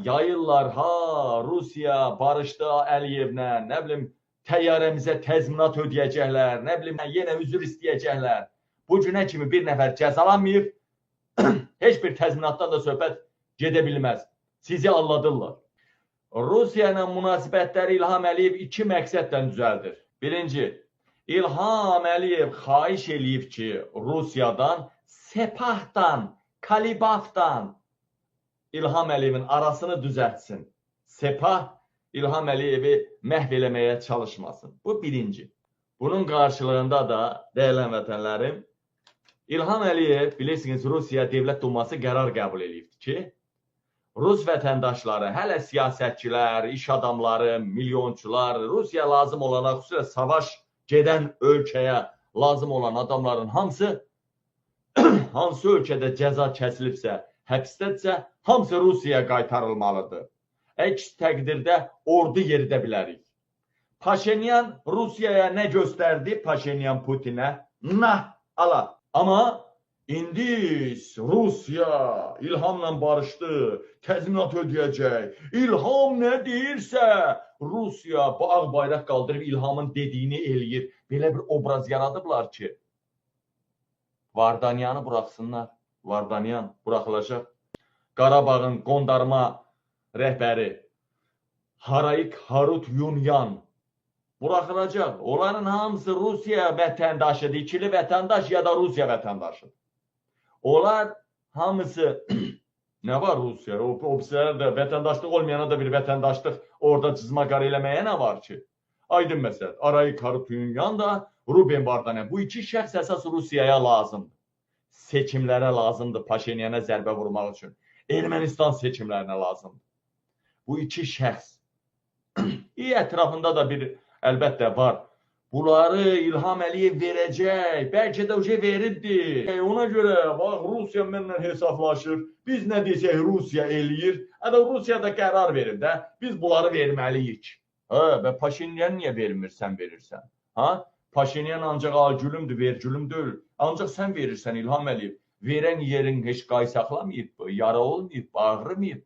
Yayırlar, ha, Rusiya barışdı Əliyevlə, nə bilim, təyyarəmizə təzminat ödəyəcəklər, nə bilim, yenə üzr istəyəcəklər. Bu günə kimi bir nəfər cəzalanmayıb, heç bir təzminatdan da söhbət gedə bilməz. Sizi alladırlar. Rusiya ilə münasibətləri İlham Əliyev iki məqsədlə düzəldir. Birinci, İlham Əliyev xahiş eləyib ki, Rusiyadan, Sepahdan, Kalibafdan İlham Əliyevin arasını düzəltsin. Sepah İlham Əliyevi məhv eləməyə çalışmasın. Bu birinci. Bunun qarşılığında da, dəyərli həmvətənlərim, İlham Əliyev, bilirsiniz, Rusiya Dövlət Duması qərar qəbul eləyibdir ki, Rus vətəndaşları, hələ siyasətçilər, iş adamları, milyonçular, Rusiya lazım olana, xüsusilə savaş gedən ölkəyə lazım olan adamların hamısı hansı ölkədə cəza kəsilibsə, həbsdədirsə, hamısı Rusiyaya qaytarılmalıdır. Əks təqdirdə ordu yeridə bilərik. Paşinyan Rusiyaya nə göstərdi? Paşinyan Putinə nah, ala. Amma indi Rusiya İlhamla barışdı, təzminat ödəyəcək. İlham nə deyirsə, Rusiya bu ağ bayraq qaldırıb İlhamın dediyini eləyir. Belə bir obraz yaradıblar ki, Vardanyanı buraxsınlar. Vardanyan buraxılacaq. Qarabağın qondarma rəhbəri Harayik Harutyunyan buraxılacaq. Onların hamısı Rusiya vətəndaşıdır, ikili vətəndaş ya da Rusiya vətəndaşıdır. Onlar hamısı nə var Rusiya? O bizlərə də vətəndaşlıq olmayana da bir vətəndaşlıq orada cızma qar eləməyə nə var ki? Aydın məsələdir. Arayik Harutyunyan da, Ruben Vardanyan. Bu iki şəxs əsas Rusiyaya lazımdır. Seçimlərə lazımdır Paşinyana zərbə vurmaq üçün. Ermənistan seçimlərinə lazımdır. Bu iki şəxs. İyi ətrafında da bir əlbəttə var. Bunları İlham Əliyev verəcək. Bəlkə də o veribdi. Ona görə bax Rusiya mənlə hesablaşır. Biz nə desək Rusiya eləyir. Hətta Rusiya da qərar verib də. Biz bunları verməliyik. Hə, və Paşinyan niyə vermirsən, verirsən? Ha? Paşinyan ancaq al gülümdür, ver gülüm deyil. Ancaq sən verirsən İlham Əliyev. Verən yerin heç qay saxlamayıb, yara olmayıb, ağrımayıb.